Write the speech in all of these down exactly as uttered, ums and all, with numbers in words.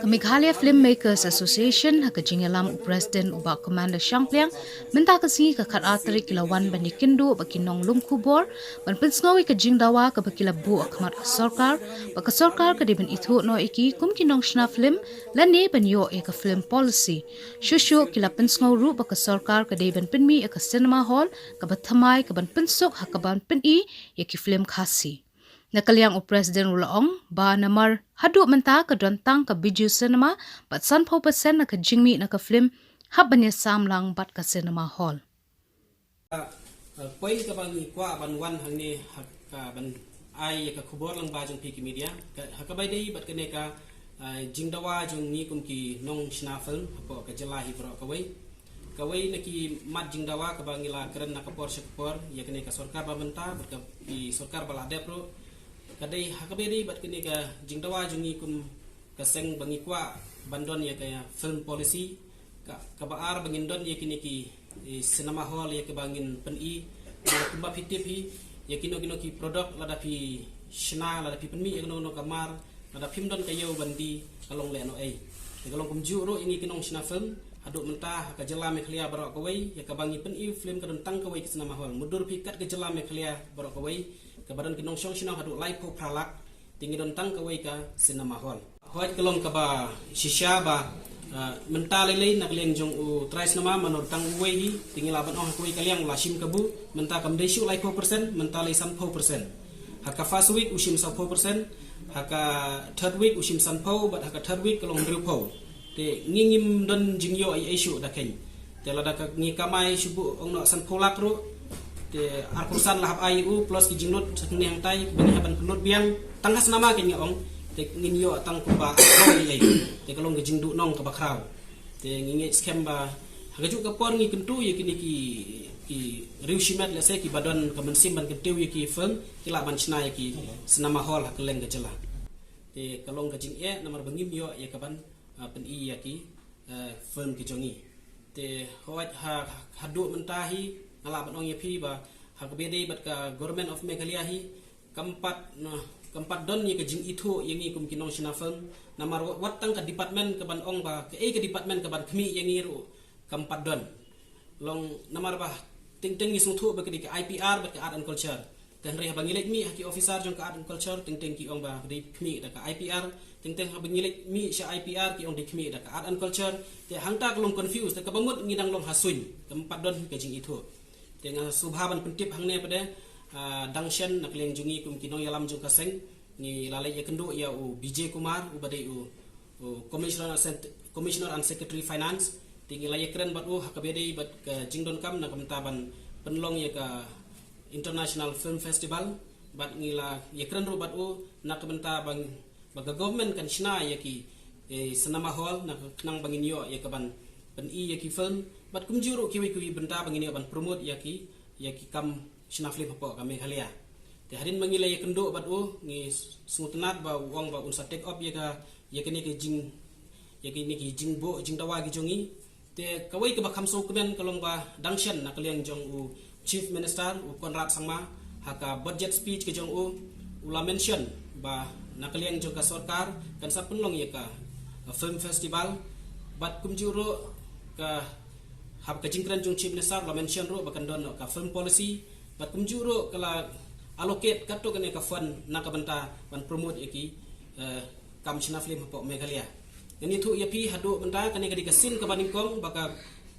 Meghalaya Filmmakers Association ha ka jingïalam u President u Bah Commander Shangpliang mynta ka sngi ka khatar tarik ki la wan ban ïakynduh bad ki nonglum khubor ban pynsngew ïa ka jingdawa kaba ki la buh ha khmat ka sorkar, ba ka sorkar ka dei ban ithuh noh ïa ki kum ki nongshna film lane ban ïoh ïa ka film policy. Shuh shuh ki la pynsngew ruh ba ka sorkar ka dei ban pynmih ïa ka cinema hall kaba thymmai kaban pynsuk ha kaban pyni ïa ki film Khasi. Na ka liang u President u la ong ba namar haduh mynta ka don tang ka Bijou Cinema bad sanphew percent na ka jingmih na ka film hap ban ïasam lang bad ka cinema hall. Poi kaba ngi kwah ban wan hangne ha ka ban ai ïa ka khubor lang ba jong phi ki media ha kaba dei bad kane ka jingdawa jong ngi kum ki nongshna film hapoh ka jylla hi baroh kawei. Kawei na ki mat jingdawa kaba ngi la kren na ka por sha ka por ïa kane ka sorkar ba mynta bad ka sorkar ba la dep ruh ka dei ha kaba dei bad kane ka jingdawa jong ngi kum ka seng ba ngi kwah ban don ïa ka film policy. Kaba ar ba ngin don ïa kine ki cinema hall ïa kaba ngin pyni kumba phi tip hi ïa kino kino ki product lada phi shna lada phi pynmih ïa kano kano ka mar lada phim don ka ïew ban die ka long lehnohei. Te ka long kumjuh ruh ïa ngi ki nongshna film haduh mynta ha ka jylla Meghalaya baroh kawei ïa kaba ngi pyni film ka don tang kawei ka cinema hall. Mutdur phi kat ka jylla Meghalaya baroh kawei kaba don ki nongshong shnong haduh laiphew phra lak te ngi don tang kawei ka cinema hall. Hooid ka long kaba shisha ba mynta lei lei na ka liang jong u trai cinema manor tang uwei hi te ngi lah ban ong ha kawei ka liang u la shim kabu mynta kam dei shuh laiphew percent mynta lei sanphew percent. Ha ka first week u shim sawphew percent, ha ka third week u shim sanphew bad ha ka third week ka long hynriewphew. Te ngi ngim don jingïoh ei ei shuh da kheiñ. Te lada ka ngi kamai shu buh ong noh sanphew lak ruh te arphew san la hap ai u plus ki jinglut sa kane hangtai ba ngi hap ban pynlut biang tang ha cinema kein nga ong te ngin ïoh tang kumba ei ei. Te ka long ka jingduhnong kaba khraw. Te ngi ngeit skhem ba ha kajuh ka por ngi kyntu ïa kine ki ki riewshimet lehse kiba don ka mynsiem ban kyntiew ïa ki film ki lah ban shna ïa ki cinema hall ha kylleng ka jylla. Te ka long ka jingeh namar ba ngim ïoh ïa kaban pyni ïa ki film ki jong ngi. Te hooid ha haduh mynta hi nga lah ban ong ïa phi ba ha kaba dei bad ka Government of Meghalaya hi kam pat kam pat don ïa ka jingithuh ïa ngi kum ki nongshna film namar wat tang ka department kaban ong ba kaei ka department kaban khmih ïa ngi ruh kam pat don. Long namar ba teng teng ngi sngewthuh ba ka dei ka I P R bad ka Art and Culture. Te hynrei haba ngi leit mih ha ki officer jong ka Art and Culture teng teng ki ong ba dei khmih da ka I P R. Teng teng haba ngi leit mih sha I P R ki ong dei khmih da ka Art and Culture. Te hangta ka long confuse te kaba mut ngi dang long ha suiñ kam pat don ka jingithuh. Te nga sngewbha ban pyntip hangne pat de dang shen na ka liang jong ngi kum ki nongïalam jong ka seng ngi la leit ïakynduh ïa u Bijay Kumar uba dei u Commissioner and Secretary Finance. Te ngi la ïakren bad u ha kaba dei bad ka jingdonkam na ka bynta ban pynlong ïa ka International Film Festival bad ngi la ïakren ruh bad u na ka bynta ba ka government kan shna ïa ki cinema hall na ka khnang ba ngin ïoh ïa kaban pyni ïa ki film bad kumjuh ruh kiwei kiwei bynta ba ngin ïoh ban promote ïa ki ïa ki kam shna film hapoh ka Meghalaya. Te hadien ba ngi la ïakynduh bad u ngi sngewtynnat ba u ong ba un sa take up ïa ka ïa kane ka jing ïa kane ka jingbuh jingdawa ki jong ngi. Te kawei kaba kham sngewkmen ka long ba dang shen na ka liang jong u Chief Minister u Conrad Sangma ha ka budget speech ka jong u u la mention ba na ka liang jong ka sorkar kan sa pynlong ïa ka film festival bad kumjuh ruh ka hap ka jingkren jong Chief Minister u la mention ruh ba kan don ka film policy bad kumjuh ruh ka la allocate katto katne ka fund na ka bynta ban promote ïa ki kam shna film hapoh Meghalaya. Ngan ïathuh ïa phi haduh mynta kane ka dei ka sien kaba nyngkong ba ka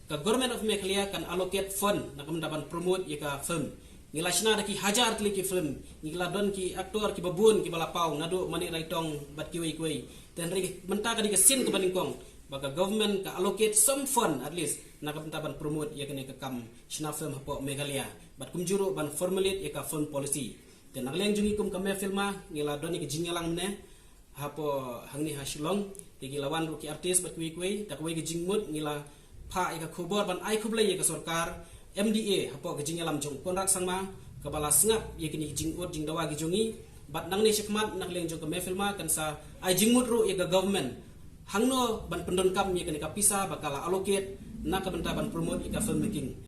ka Government of Meghalaya kan allocate fund na ka bynta ban promote ïa ka film. Ngi la shna da ki hajar tylli ki film, ngi la don ki actor kiba bun kiba la paw naduh Manik Raitong bad kiwei kiwei. Te hynrei mynta ka dei ka sien kaba nyngkong ba ka government ka allocate some fund at least na ka bynta ban promote ïa kane ka kam shna film hapoh Meghalaya bad kumjuh ruh ban formulate ïa ka film policy. Te na ka liang jong ngi kum ka Megfilma ngi la don ïa ka jingïalang mynne hapoh hangne ha Shillong. Te ki la wan ruh ki artist bad kiwei kiwei. Te kawei ka jingmut ngi la phah ïa ka khubor ban ai khublei ïa ka sorkar M D A hapoh ka jingïalam jong u Conrad Sangma kaba la sngap ïa kine ki jingud jingdawa ki jong ngi. Bad nangne shakhmat na ka liang jong ka Megfilma kan sa ai jingmut ruh ïa ka government hangno ban pyndonkam ïa kane ka pisa ba ka la allocate na ka bynta ban promote ïa ka film making.